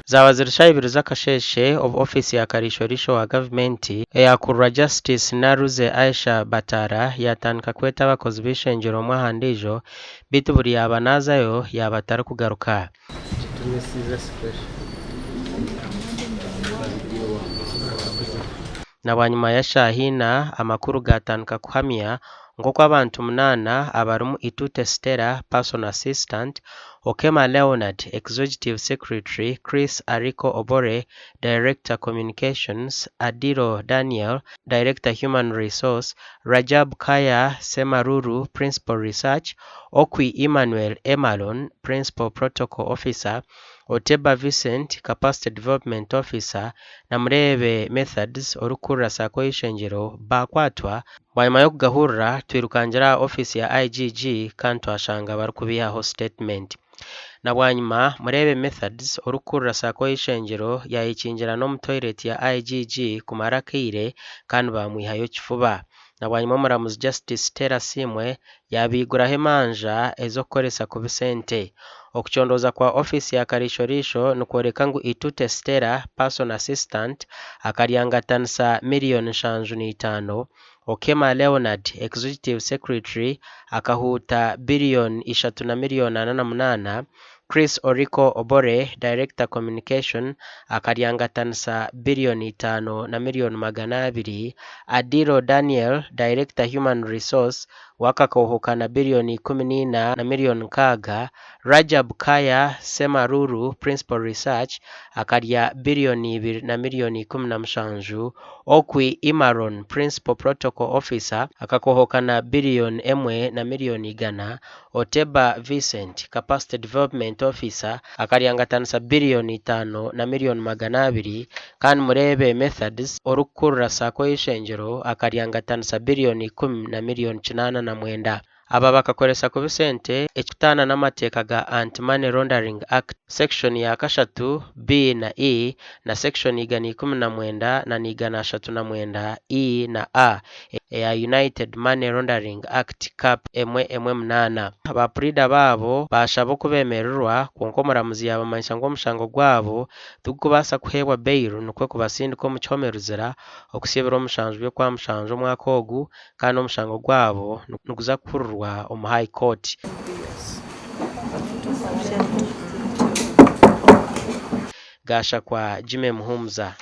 Zaaba ziri shaaha ibiri z'akasheeshe obu ofiisi ya Kariisho-riisho wa gavumenti eyaakurirwa Justice Naruze Aisha Bataara yaatandika kweta abakozi b'eishengyero omwe aha ndiijo beitu buri yaaba naazayo yaaba atarikugaruka. Na bwanyima y'eshaaha ina, amakuru gaatandika kuhamya nk'oku abantu munaana abarimu Itute Stella, Personal Assistant, Okema Leonard, Executive Secretary, Chris Ariko Obore, Director Communications, Adilo Daniel, Director Human Resource, Rajab Kaya Semaruru, Principal Research, Okwi Emmanuel Emalon, Principal Protocol Officer, Oteba Vincent, Capacity Development Officer, na Mureebe Methods orikukurira Sacco y'eishengyero baakwatwa. Bwanyima y'okugahurira, twirukangira aha ofiisi ya IGG kandi twashanga barikubaihaho sitetimenti. Na bwanyima, Mureebe Methods orikukurira Sacco y'eishengyero yaayekingira n'omu toyireti ya IGG kumara akaire kandi baamwihayo kifuba. Na bwanyima omuramuzi Justice Stella Asiimwe yaabaiguraho emanja ez'okukoresa kubi sente. Okucondooza kwa ofiisi ya Kariisho-riisho nikworeka ngu Itute Stella, Person Assistant, akaryangatanisa miriyoni 75, Okema Leonard, Executive Secretary, akahuuta biriyoni ishatu na miriyoni 48, Chris Oriko Obore, Director Communication, akaryangatanisa biriyoni itaano na miriyoni 200, Adilo Daniel, Director Human Resource, we akakoohoka na biriyoni 14 na miriyoni 60, Rajab Kaya Semaruru, Principal Research, akarya biriyoni ibiri na miriyoni 17, Okwi Imaron, Principal Protocol Officer, akakoohoka na biriyoni emwe na miriyoni 100, Oteba Vincent, Capacity Development Officer, akaryangatanisa biriyoni itaano na miriyoni 200 kandi Mureebe Methods, orikukurira Sacco y'eishengyero akaryangatanisa biriyoni ikumi na miriyoni 89. Aba bakakoresa kubi sente ekikutaana n'amateeka ga Anti-Money Laundering Act, Section ya kashatu, B na E, na Section 119 na 139, E na A, eya United Money Laundering Act, Cap. Emwe emwe munaana. Ba puriida baabo baashaba okubemererwa kwonka omuramuzi yaabamanyisa ngu omushango gwabo tigurikubaasa kuheebwa bail nikwo kubasindika omu kihome Luzira okuhitsya ebiro mushanju by'Okwamushanju omwaka ogu kandi omushango gwabo niguza kuhurirwa omu High Court. Gashakwa Jimmy Muhumuza.